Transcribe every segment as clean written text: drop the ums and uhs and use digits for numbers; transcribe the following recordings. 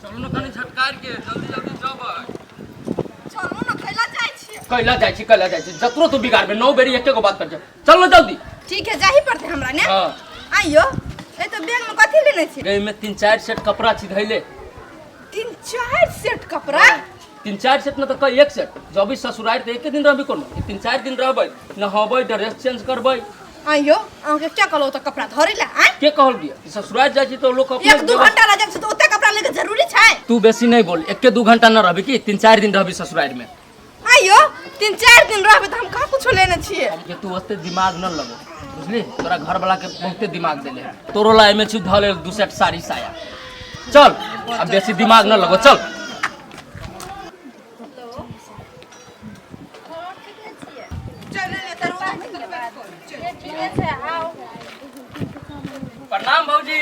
चलू ने कनि झटकार के जल्दी जल्दी जबै। चलू ने, कैला जाइ छी? कैला जाइ छी, कैला जाइ छी, जतरो तू बिगाड़बे 9 बेरी एके गो बात कर। चल न जल्दी। ठीक है, जाही पड़तै हमरा ने। हाँ। आइयो, ए तो बैग में कथी लेने छी? एहि में 3-4 सेट कपड़ा छी धैले। 3-4 सेट कपड़ा? 3-4 सेट न तऽ कह 1 सेट। जब ससुरारि तऽ एके दिन रहबी, कोनो 3-4 दिन रहबै, नहबै, ड्रेस चेंज करबै। आइयो, अहाँके क्या कहलो तऽ कपड़ा धरै ला आय? के कहल गिया कि ससुरारि जाइ छी तऽ लोक अपने 1-2 घंटा ला जाइ छी तऽ ओते कपड़ा लेके जरूरी छै? तू बेसी नहीं बोल, 1-2 घंटा न रहबी कि 3-4 दिन रहबी ससुरारि में। आइयो, 3-4 दिन रहबे तऽ हम कहाँ कुछो लेने छियै। जे तू ओते दिमाग न लगो, बुझली? तोरा घर वाला के बहुते दिमाग देले, तोरो ला एमे छी धले 2 सेट साड़ी साया। चल अब बेसी दिमाग न लगो, चल। प्रणाम भौजी।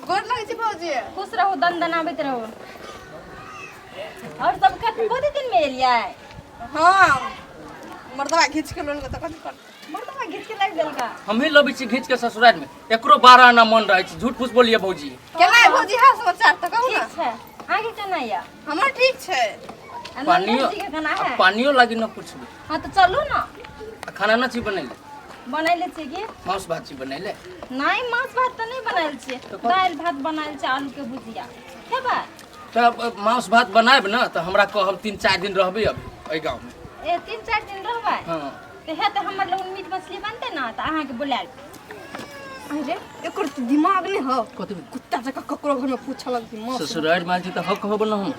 गोर लगै छी भौजी। खुश रहू, दन दनाबैत रहू। और सब कत कते दिन में एलियै? हाँ, मर्दवा घीच के लोन तऽ कथी करतै? मर्दवा घीच के लाबि देलका? हमही लबै छी घीच के ससुरारि में, एकरो 12 आना मन रहै छै। झूठ फूस बोलिए भौजी। केना है भौजी हाल समाचार तऽ कहू ने। ठीक छै, अहाँके केना यऽ? हमर ठीक छै। आ पानियो नंदन जी के केना है? पानियो लागी न पूछबे। हाँ तऽ चलू ने। आ खाना न छी बनैले? बनैले छियै की? मांस भात छी बनैले? नहि, मांस भात तऽ नहि बनायल छियै, तऽ कथी? दालि भात बनायल छै, आलू के भुजिया खेबै? तऽ मांस भात बनायब ने तऽ हमरा कहब, 3-4 दिन रहबै अभी एहि गाँव में। ए 3-4 दिन रहबै? हाँ। तऽ हेतै, हमर लोग मीट मछली बनतै ने तऽ अहाँके बुलायब। अरे एकर तऽ दिमाग नहि हौ। कथी? कुत्ता जकाँ ककरो घरमे पूछऽ लगतै मांस। ससुरारि माल छी तऽ हक होब न हम।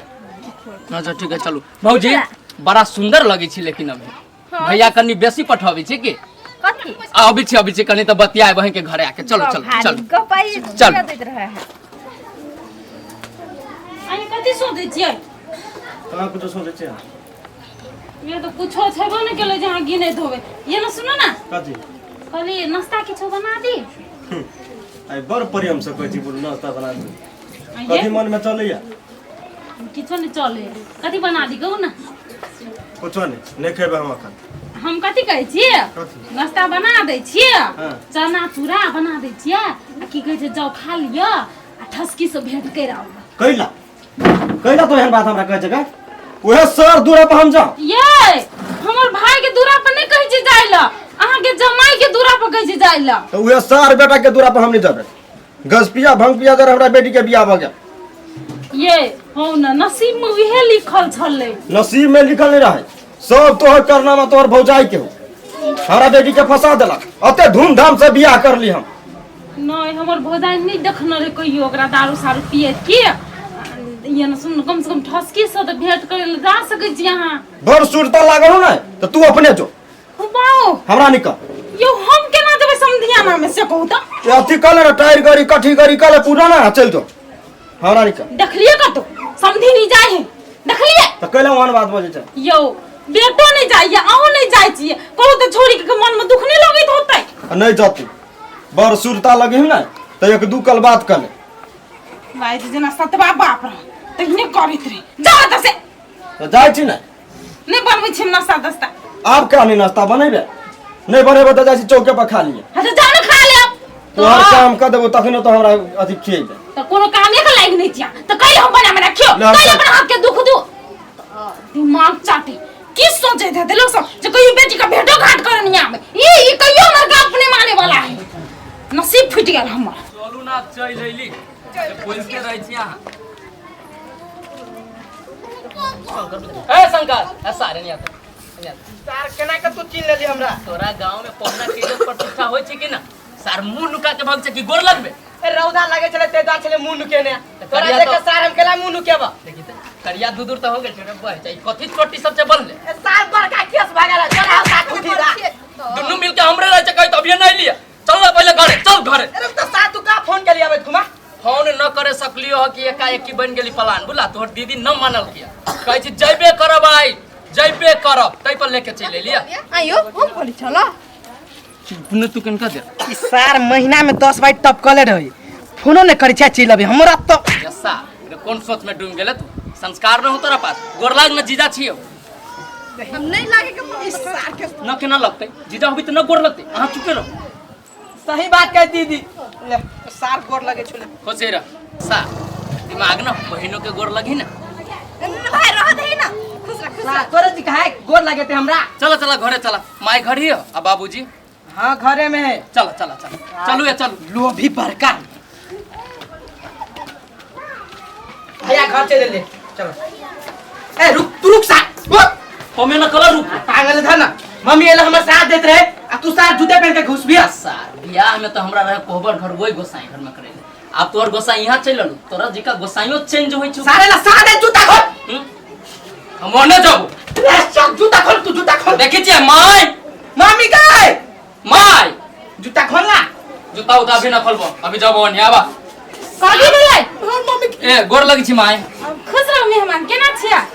अच्छा ठीक है, चलू भौजी। बड़ा सुंदर लगै छी, लेकिन अभी भैया कनि बेसी पठाबै छै की? कथी? आ, अबै छी, अबै छी, कनि तऽ बतियाए बहिन के घरे आके। चलू चलू चलू। गपाई चल। दैत रहै है। अहाँ कथी सोचै छियै? कहाँ कुछो सोचै छियै। ये तऽ कुछो छेबो नहि केलै जे अहाँ गिनैत होबै। ये ने सुनू ने। कथी? कहली नाश्ता किछो बना दी। आइ बड़ प्रेम से कहै छी, बोलू नाश्ता बना दू। आ ये कथी मन में चलैया? किछो नहि चले, कथी बना दी कहू ने। कुछो नहीं, नहीं खेबै हम अखन। हम कथी कहै छियै? कथी? नाश्ता बना दै छियै। हाँ। चना चूड़ा बना दै छियै आ की कहै छै, जाउ खा लिअ आ ठसकी से भेंट करि आउ। कैला कैला तो एहन बात हमरा कहै छै का? उहे सर दूरा पर हम जाऊं? ये हमर भाई के दूरा पर नहीं कहै छै जाय लए, अहाँके जमाई के दूरा पर कहै छै जाय लए। तो उहे सर बेटा के दूरा पर हम नहीं जाबे। गजपिया भंग पिया जर हमरा बेटी के बियाह भ गेल। ये हौ न, नसीब में उहे लिखल छलै। नसीब में लिखल नहीं रहे, सब तोहर करनामा, तोहर भौजाई के हो, हमरा बेटी के फंसा देलक। अते धूमधाम से बियाह कर ली हम। नहीं, हमर भौजाई नहीं देखने रहे कहियो ओकरा दारू सारू पिए के। ये न सुन, कम से कम ठसकी से तऽ भेंट करे लए जा सकै छी अहाँ। बड़ सुरता लागल हो ना तो तू अपने जो। बाओ। हमरा नहीं कह। यो हम केना जेबै समधियाना में से कहू तऽ? ए अथी कल ना, टायर गाड़ी कठी गाड़ी कल पूरा ना चल जो, हमरा नहीं कह। देखलिए कतौ समधी नहीं जाय है? देखलिए? तो कैला ओहन बात बजै छै? यौ बेटो नहीं जाइए, अहूँ नहीं जाइ छियै, कहू तऽ छोरी के मन में दुख नहीं लगैत होतै? आ नहीं जाती, बड़ सुरता लगे ना तो एक दू कल बात कर ले। भाई जेना सतबा बाप रह तहिने करैत रहे, जाओ एतऽ से। तो जाइ छी ना। नहीं बनबै छी हम नाश्ता दस्ता। आब क्या नहीं नाश्ता बनेबे? नहीं बनेबे तो जाइ छी चौके पर खा लिए। हाँ तो जाओ ना खा लेब। तोहर काम कर देबो तखने तो हमरा अथी खिएबे। तो कोनो कामे के लायक नहीं छिया तो कैले हम बना बना खियो? ले हम कैले जा- अपना हाथ के दुख दू? दिमाग चाटे की सोचे थे लोग सब जे कहियो बेटी का भेंटो घाट करे नहीं आवे। ई कहियो हमर गप नहीं माने वाला है, नसीब फूट गेल हमर। चलू ना, आब चलि अयली, बोलिते रहै छी अहाँ। ए शंकर, ए सारे नहीं आता, नहीं आता। सार केना के तू चिन्ह लेली हमरा? तोरा गांव में पहुना के इज्जत प्रतिष्ठा होय छै कि ना? सार मुंह नुका के भाग छै कि गोर लगबे? ए रौदा लगे छले ते दुआरे छले मुंह नुकेने। तोरा करिया देख के तो- सार हम केला मुंह नुकेब? देखी त करिया दूर त हो गेल छै रे, बढ़ जाइ कथी चोटी सब छै बनले। ए सार बड़का केस भए गेल, चल हम साथ उठी रा। दुनू मिल के हमरे रहै छै कहि त अभिये नहीं लिया। चल ना पहले घरे, चल घरे। अरे तो सार तू का फोन के लिए आबे घुमा? फोन न करे सकलियो ह कि एकाएकी बन गेली प्लान, बुझला? तोहर दीदी न मानल किया, कहै छी जइबे करब आइ, जइबे करब, तै पर लेके चलि एलियै। आइयो, हम कहली चलो। चुप न तू कनका दे। ई सार महीना में 10 बार टपकले रही, फोनो ने करी छै, चलि अबी हमरा तो। यस्सा रे, कोन सोच में डूब गेले तू? संस्कार न हो तोरा पास। गोर लाग न, जीजा छियो। हम नहीं लागे के मन। ई सार के न केना लगतै? जीजा होबी त न गोर लगतै? अहाँ चुपे रहो। सही बात कह दीदी, ले सार गोर लगे छले। खुशी रह। सा दिमाग दिमाग न बहिनों के गोर लगी ना। ना भाई रह दे ना, खुश रह खुश रह। तोरे जी काहे गोर लगे थे हमरा? चला चला घरे चला, माई घर ही हो आ बाबूजी? हाँ घरे में है। चला चला चला चलू या चलू। लोभी बड़का भैया घर चले ले चलो। ए रुक तू रुक सा, हमें ना कलर रुक पागल था ना, मम्मी एला हमर साथ देत रहे आ तू साथ जूते पहन के घुस भी। सार बियाह में तो हमरा रहे कोहबर घर वही गोसाई घर में करेले, अब तोर गोसाई यहाँ चल ललू, तोरा जी का गोसाइयो चेंज होई छु। सारे ला सारे जूता खोल। हम ओने जाबो। रे चल जूता खोल, तू जूता खोल। देखी छी my mummy के my जूता खोल ना। जूता उता अभी ना खोलबो, अभी जाबो ओने आबा। कथी भेलै? मम्मी ए गोर लगी छी my. खुश रहू मेहमान, केना छिया?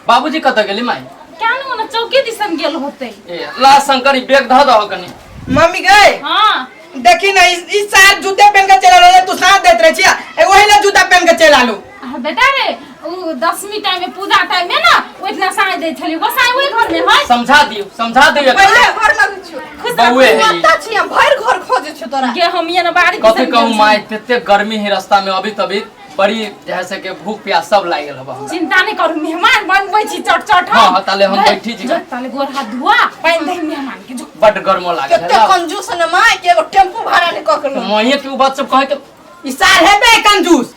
बाबूजी कत गेली माय? केना ने चौकी दिसन गेल होते। ए ला शंकर ई बैग ध दहो कनी। मम्मी गए हां देखी ना इस साथ जूते पहन के चला लो, तू साथ देत रहे छिया ए वही ना जूता पहन के चला लो। बेटा रे उ 10वीं टाइम में पूजा टाइम में ना ओ इतना साय दे छली, गोसाई ओई घर में है। समझा दियो समझा दियो पहले घर लगे छु। खुश बउए है। कत्ता छी हम भर घर खोजे छु तोरा। गे हम ये ना बाड़ी कथी कहूं माय, तेते गर्मी है रास्ता में अभी तभी बड़ी जैसे के भूख प्यास सब लाग गेल हबा। चिंता नहीं करू मेहमान बनबै छी चट चट। हां ताले हम बैठी छी। ताले गोर हाथ धुआ पानि दही मेहमान के जो बड गर्मो लागे कते कंजूस न माय के एगो टेम्पू भाड़ा ने क के लो। माय के उ बात सब कहे के ई सार है बे कंजूस।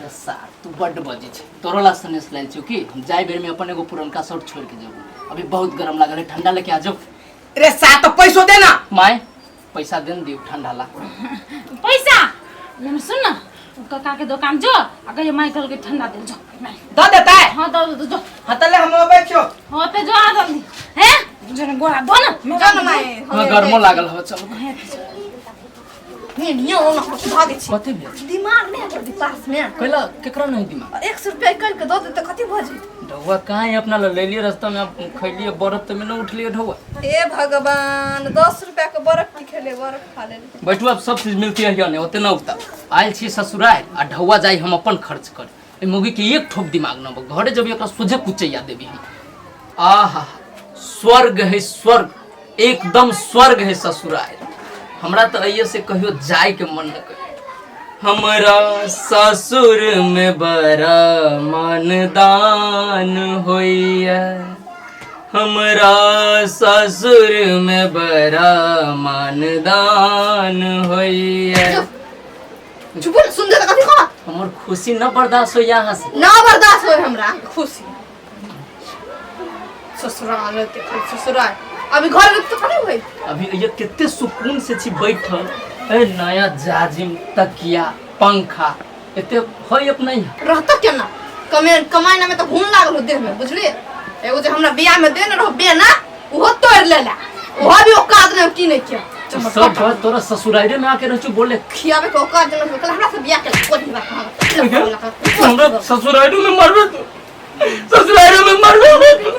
सार तू बड बजी छे, तोरो ला सनेस लाइल छु कि हम जाय बेर में अपन एगो पुरनका शर्ट छोड़ के जेबो, अभी बहुत गरम लागल है, ठंडा लेके आ जाओ। रे सार तो पैसो दे ना। My पैसा देन दियो ठंडा ला। पैसा ये सुन ना काका के दुकान जो आ कहियो माय कहल के ठंडा दे जो the देता है। हां the they जो। हां तले हम अबै छो। हां ते जो आ जल्दी हैं जन गोरा दो ना जो ना my. हां गरमो लागल हो चलो। नहीं नहीं ना भागे छी। कथि भेल? दिमाग नहीं तोर पास में कैला केकरा नहीं दिमाग? 100 रुपया कल के the they त कथि भ जेत? ढौआ काहे अपना ल लेलिए रास्ता में खैलिए बर्फ त में न उठलिए ढौआ। हे भगवान 10 रुपया के बर्फ की खेले बर्फ खा ले। बैठू अब सब चीज मिलती है ने ओते न उगता। आयल छी ससुराल आ ढौआ जाई हम अपन खर्च कर। ए मुगी के एक ठोप दिमाग न घरे जब एकरा सोझे कुचैया देबी हम। आहा स्वर्ग है स्वर्ग, एकदम स्वर्ग है ससुराल। हमरा तो अइये से कहियो जाय के मन न करे। हमरा ससुर में बड़ा मनदान होइया, हमरा ससुर में बड़ा मानदान होइया। चुप सुन दे कथि कह। हमर खुशी न बर्दाश्त होइया यहाँ से। न बर्दाश्त होय हमरा खुशी। ससुराल ते ससुराल अभी घर में तो थोड़ी होई। अभी ये कितने सुकून से छी बैठल, ए नया जाजिम तकिया पंखा एते होय अपना ही। रहता केना कमे कमाई ना में तो घूम लागल हो देह में बुझलिए। एगो जे हमरा बियाह में देने रहो बेना उहो तोड़ लेला, उहो भी औकात नहीं की नहीं किया। सब घर तोरा ससुराइरे में आके रहछु बोले खियावे के औकात नहीं कल हमरा से बियाह के कोई नहीं बात। हमरा ससुराइरे में मरबे तू, ससुराइरे में मरबे तू।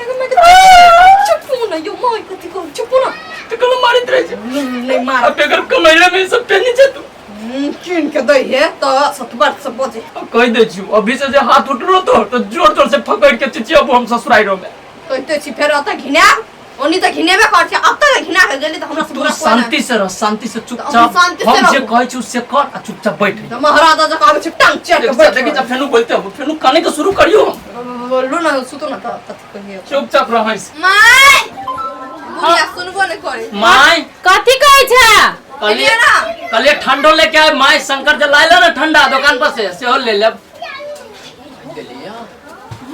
चुप ना यो my कथि को चुप ना तो कल मारित रहे छे। नहीं मार अब अगर कमैला में सब पेनी छे तू किन के दै है तो सतबर से बजे। अब कह दे छु अभी से जे हाथ उठरो तो जोर जोर से पकड़ के चिचियाबो हम ससुराइरो में। कहते छी फेर अत घिना ओनी त घिनेबे कर छी, अब त घिना के गेली त हमरा से तू बुरा शांति से रह, शांति से चुपचाप हम जे कहै छु से कर आ चुपचाप बैठ। त महाराजा जका आबै छै टांग चेक के बैठ। देखि जब फेनु बोलते हो फेनु काने के शुरू करियो। बोलू ना सुतो ना त कथि कहियो। चुपचाप रहै my बुढ़िया सुनबो नै करे। My कथि कहै छै? कलिए कलिए ठंडो लेके आए my, Shankar जे लाइल ना ठंडा दुकान पर से सेहो ले लेब। गेलिया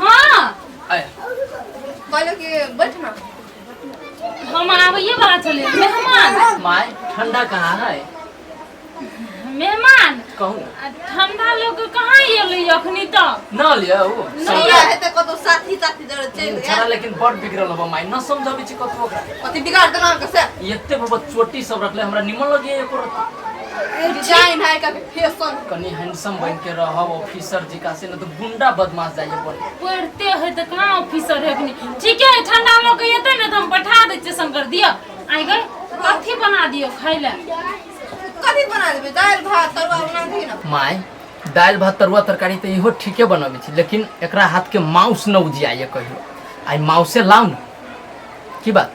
हां आय कहलो कि बैठ ना हम आबैये वाला चले मेहमान। My ठंडा कहाँ है मेहमान? कहू ठंडा लोग कहाँ एलै अखनी तक? न लिया ओ नहीं है त कतो साथी साथी जरे चल गया। लेकिन बड़ बिगड़ल हबा my, न समझाबै छी कतबो ओकरा। कथि बिगाड़ देना के से एते बाबा चोटी सब रखले हमरा निमन लगे एको रत्ती। डिजाइन है का फैशन। कनी हैंडसम बन के रहब ऑफिसर जी का से न तो गुंडा बदमाश जाइए पड़े। पढ़ते है त कहाँ ऑफिसर है अखनी? ठीक है ठंडा लोग एते ने त हम पठा दै छियै शंकर दिया। आइ गए कथि बना दियो खाइ ले? कथि बना देबे? दालि भात तरुआ बना दिही ना। My दालि भात तरुआ तरकारी त इहो ठीके बनबै छी, लेकिन एकरा हाथ के माउस न उजियाइए कहियो। आइ माउसे लाउ न की बात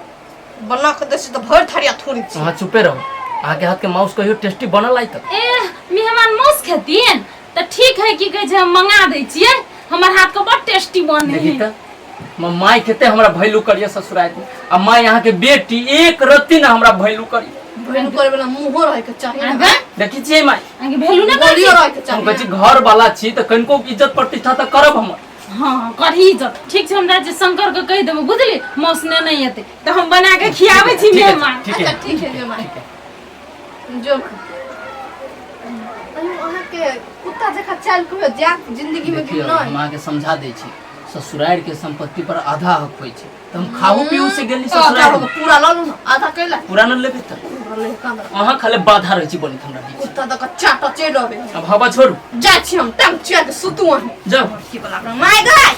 बना के दै छी त भरि थारिया थोड़ी छी। अहाँ चुपे रहू, अहाँ के हाथ के माउस कहियो टेस्टी बनल आइ तक? ए मेहमान माउस खेतिन तऽ ठीक है की कहै छै हम मंगा दै छियै हमर हाथ के बड़ टेस्टी बने देखी है तऽ माय कते हमरा वैल्यू करिए ससुराल में आ माय यहाँ के बेटी एक रत्ती ना हमरा वैल्यू करिए वैल्यू करे वाला मुंहो रहे के चाही ना। अहाँके देखी छियै माय अहाँके वैल्यू नहि करै बोलियो छी रहे के हम चाही कहै छी घर वाला छी तऽ कनिको इज्जत प्रतिष्ठा तऽ करब हमर हाँ करही इज्जत ठीक छै हमरा जे शंकर के कहि देबै बुझली मौस ने नहि एतै तऽ हम बना के खियाबै छी ठीक है, मेहमान ठीक है अच्छा ठीक है जे माय जो अरे अहाँके कुत्ता जकाँ चालि कहियो जायत जिंदगी में कि देखियौ हम नहि अहाँके समझा दै छी ससुरारि के संपत्ति पर आधा हक होइ छै तऽ हम खाहू पीहू से गेली आधा ससुरारि हो, पूरा लऽ लू ने आधा कैला पूरा न लेबै तऽ पूरा ले कांदा अहाँ खाली बाधा रहै छी बनैत हमरा बीच कुत्ता दऽ कऽ चाटऽ चलि अबै अब हवा छोड़ू जाइ छी हम टांग चिया के सुतू अहीं जाउ की बला अपना माय गाय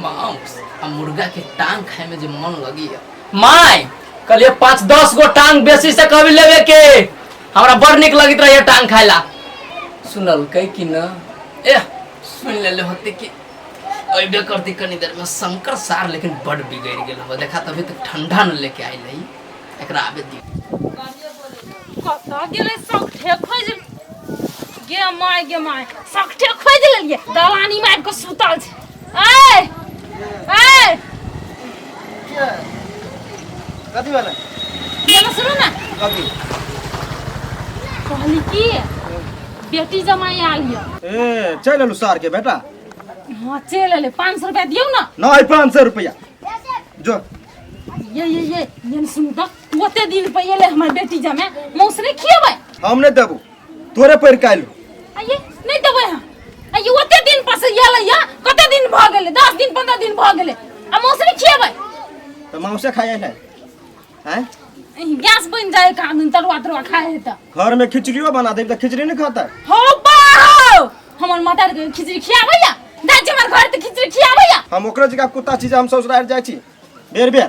मांस आ मुर्गा के टांग खाए में जे मन लगैया माय कहलिए 5-10 गो टांग बेसी से कभी लेवे के हमरा बड़ नीक लगैत रहिए टांग खाए ला सुनलकै कि न एह सुन लेले होते कि अबे करती कनी देर में शंकर सार लेकिन बड़ बिगड़ गेल हवा देखा तभी तक ठंडा न लेके आइल है एकरा आबे दी कतऽ गेलै सौठे खोजि गे माय गे माय सौठे खोजि लेलियै दलानी मे आबि कऽ सुतल छै ऐ ऐ कथी भेलै ये ना सुनू ना कथी कहली की बेटी जमाई आयल यऽ ए चलि एलू सार के बेटा हाँ चलि एलै 500 रुपया दियौ ना नहि 500 रुपया जो ये ये ये ये ने सुनू तऽ ओते दिन पर एलै हमर बेटी जमाई मौस नहि खियेबै हम नहि देबू तोरे पर काल्हि आ ये नहि देबै अहाँ आ ये ओते दिन पर से एलै यऽ कते दिन भऽ गेलै 10 दिन 15 दिन भऽ गेलै आ मौस नहि खियेबै तऽ मांसे खाइ है आँय गैस बनि जाए एक आदमी तरुआ तरुआ खाए है तऽ घर में खिचड़ियो बना देब तऽ खिचड़ी नहीं खाता हो बाहो हमर माता के खिचड़ी खियाबैया जाइ छी हमर घर तऽ खिचड़ी खियाबैया हम ओकरे जगह कुत्ता छी जे हम ससुराल जाइ छी बेर बेर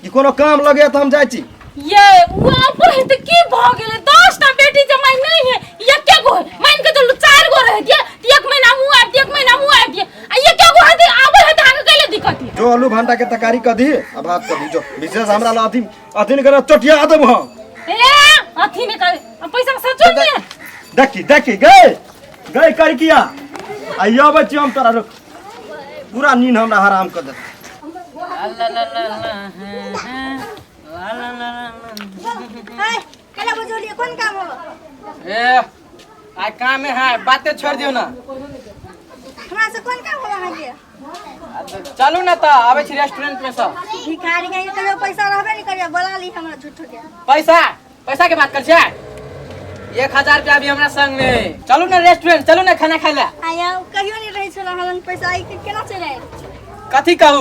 कि कोनो काम लगे तऽ हम जाइ छी ये वो अपन है तऽ की भऽ गेलै 10 टा बेटी जमाई नहीं है एके गो है मान के चलू चार गो रह दिए तऽ एक महीना मुँह आबि एक महीना मुँह आबि दिए आ एके गो है तऽ आबै है तऽ अहाँके कैले दिक्कत है जो आलू भंटा के तरकारी कऽ दी आ भात कऽ दी जो विशेष हमरा ला अथी अथी नहि करना चटिया देब हम ए अथी नहि कर आ पैसा सचो नहीं है देखी देखी गए गए कर किया आ अबै छी हम तोरा रुक पूरा नींद हमरा हराम कऽ देलक केला बजौलियै कोन काम हो ए आइ कामे है बाते छोड़ दियौ ना हमरा से कोन काम हो अहाँके चलू ना तऽ आबै छी रेस्टोरेंट में सब भिखारी के कहियो पैसा रहबे नहीं करिए बोला ली हमरा झूठो के पैसा पैसा के बात कर छियै 1000 रुपया अभी हमरा संग में चलू ना रेस्टोरेंट चलू ना खाना खाय ला आया कहियो नहीं रहै छल अहाँ लग पैसा आई के केना चलि आयल कथी कहू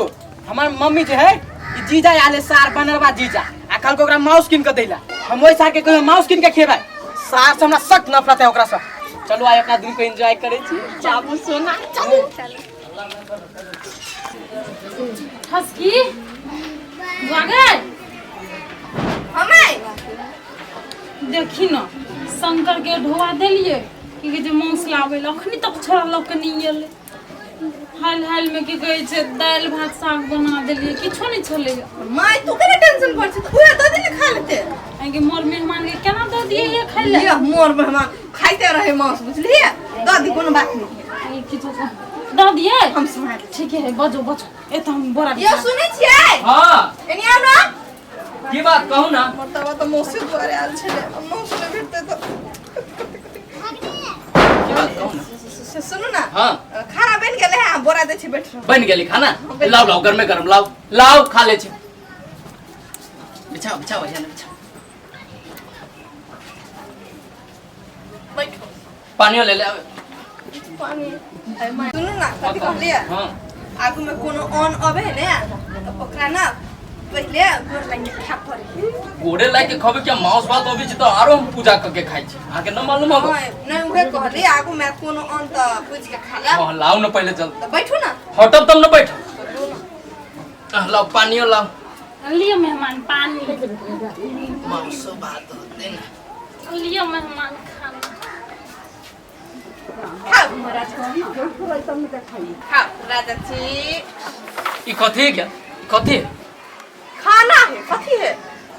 हमर मम्मी जे है ई जीजा आयल है सार बनरवा जीजा आ कहलकै ओकरा माउस कीन के दैला हम ओहि सार के कहियो माउस कीन के खेबै सार से हमरा सख्त नफरत है ओकरा से चलू आइ अपना दुनू के एंजॉय करै छी बाबू सोना चलू हसकी वागल हमे देखी न शंकर के ढोआ देलिए की कहै छै मांस लाबै लए अखनी तक छोड़ा लऽ के नहि एलै हाल हाल में की कहै छै दालि भात साग बना देलिए किछो नहि छलै माय तू केना टेंशन कर छी उहे दऽ दे ने खा लेते आगे मोर मेहमान के केना दऽ दिए ये खाइ लए लिअ मोर मेहमान खाइते रहे मांस बुझलिए दऽ दी कोनो बात नहीं आगे किछो दऽ दिए हम सम्हारि लेब। ठीक है बजो बजो ए तऽ हम बोरा यौ सुनै छियै हाँ एनी आउ ना की बात कहू ना मर्तबा तऽ मौसी दुआरे आयल छलै आ मौसी नहि भेटतै तऽ की बात कहू ना से सुनू ना हाँ खाना बनि गेलै है बोरा दै छी बैठ रहू बन गेली खाना लाओ लाओ गरमे गरम लाओ लाओ खा ले छी बिछाओ बिछाओ भैया ने बिछाओ बैठो पानियो ले ले आवे पानी सुनू ना कथी कहलियै हाँ आगू में कोनो अन्न अबे है ने तऽ ओकरा ना पहिले गोर लागि के खाय पड़े गोड़े लाग के खबे क्या मांस भात अबै छै तऽ आरो हम पूजा करके खाइ छी अहाँके न मालूम होगा हाँ, नहीं उहे कहली आगू में कोनो अन्न तऽ पूज के खा लेब हाँ, लाओ न पहिले जल्द तऽ बैठू ना हटब तब न बैठ लाओ पानियो लाओ लियो मेहमान पानी मांसो भात होते न लियो मेहमान खाना खाओ खाओ राजा जी ई कथी है क्या कथी है खाना है कथी है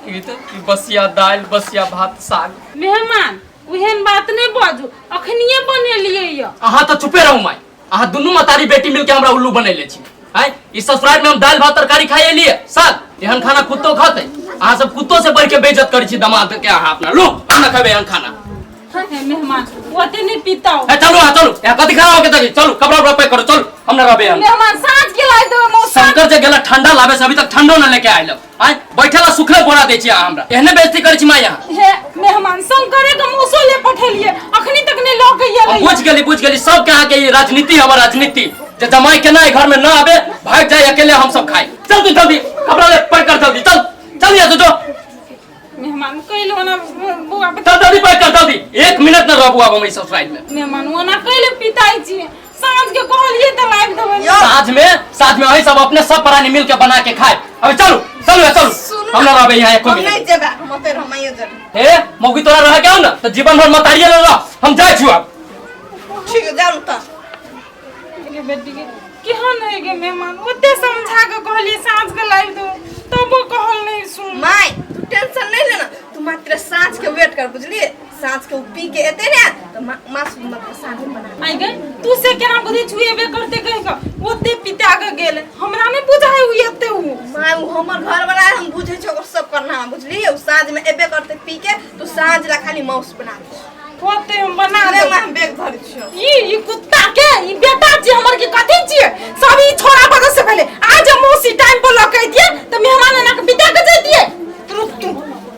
ई तऽ ई बसिया दालि बसिया भात साग मेहमान ओहन बात नहि बाजू, अखनिये बनेलियै यऽ। अहाँ तऽ चुपे रहू माय, अहाँ दुनू मतारी बेटी मिलके हमरा उल्लू बनेले छी। आय ई ससुराल में हम दालि भात तरकारी खाइ एलियै साग, एहन खाना कुत्तो खाते? अहाँ सब कुत्तो से बढ़ के बेइज्जत करै छी दमाद के अहाँ अपना। लो, हम ना खेबै एहन खाना। हे मेहमान, ओते नहि पीताओ। ए चलू, अहाँ चलू, यहाँ कथी खाना होके तकी, चलू कपड़ा उपड़ा पैक करो, चलू, हम ना रहबै हम। मेहमान, साँझ के लाइ देबै मौसा। शंकर जे गेला ठंडा लाबे से अभी तक ठंडो न लेके आयल। आय बैठेला सुखले बोरा दै छी अहाँ हमरा, एहने बेइज्जती करै छी माय अहाँ। हे मेहमान, शंकरे के मौसो ले पठेलिए, अखनी तक नहीं लऽ के हम एलै। बुझ गेली, बुझ गेली, सबके अहाँके ई राजनीति, हमर राजनीति जे जमाई केना ई घर में न आबे, भाग जाए अकेले, हम सब खाई। चल तू जल्दी कपड़ा ले पैक कर, जल्दी चल, चल यहाँ से जो। मेहमान, कैले ओना बौआ चल जल्दी पैक कर जल्दी, एक मिनट न रहबू आब हम ई ससुराल में। मेहमान, ओना कैले पिताई छी? साँझ के कहलिए तऽ लाबि देबै। यौ। साँझ में, साँझ में वही सब अपने सब प्राणी मिल के बना के खाए। अभी चलू, चलू चलू। सुनू। हम न रहबे यहाँ एको हम मिनट। नहीं जेबै, हम ओतै रहब, माइये जेबै। हे मौगी, तोरा रह के आउ ना तो जीवन भर मतारिये ल रह, हम जाइ छी आब। ठीक है, जाउ तऽ। गे बेटी के केहन है गे मेहमान, ओते समझा के कहलिए साँझ के लाबि देबै, तबो कहल नहीं सुन। माय, तू टेंशन नहीं लेना, तू मात्र साँझ के वेट कर, बुझलिए? साँझ के उ पी के एते ने तो मास मतलब साँझ में बना। आई गई, तू से केना बुझै छु एबे करते कहि के ओते पिता के गेल, हमरा नहीं बुझाय उ एते उ। माय, उ हमर घर वाला है, हम बुझै छी ओकर सब करना, बुझलिए? उ साँझ में एबे करते पी के, तू साँझ ला खाली मांस बना दे। ओते हम बना अरे देबै। माय, हम बैग